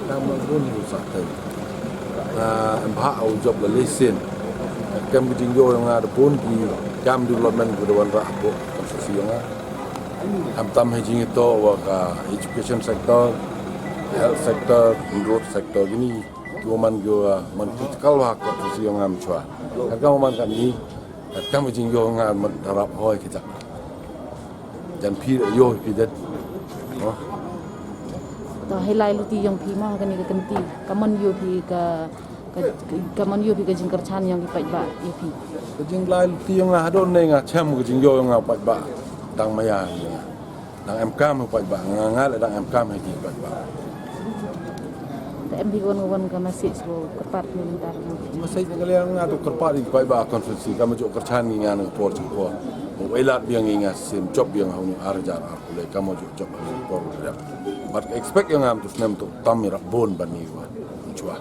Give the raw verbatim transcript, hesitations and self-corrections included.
Kam bun hi u sa tei. Em bha u job la lesen. Kam ki jingyoo yong nga da bun ki kam development ki da wanrah ko kam sa si yong nga. Em tam hi jingito wa ka education sector, health sector, road sector, kini ki wa man ki wa man critical wa ka si yong nga mchwa. Ka wa man ka ni, ka kam jingyoo nga man darap hoi ki tak. Jan phi yoo phi det. To hi lai luti yong phi ma kani ka kynti. Ka man yoo phi ka, ka, ka man yoo phi ka jingkyrchan yong ki paidbah ya phi. Ka jinglai luti yong nga hadon ne nga chem ka jingyoo yong nga paidbah. Dang maya nga. Dang em kam ha paidbah nga nga le dang em kam ha ki paidbah. Te em phi wan wan ka message ko kyrpad ni mynta. Message nga le nga to kyrpad ki paidbah constituency kam jo kyrchan ngi nga na por jingpor. Mo elat biang ngi nga sim job biang ha uni ar hajar ar pule kam jo job ha uni por rep. But expect yong nga to snem to tam i rap bon ban ni wa. Chwa.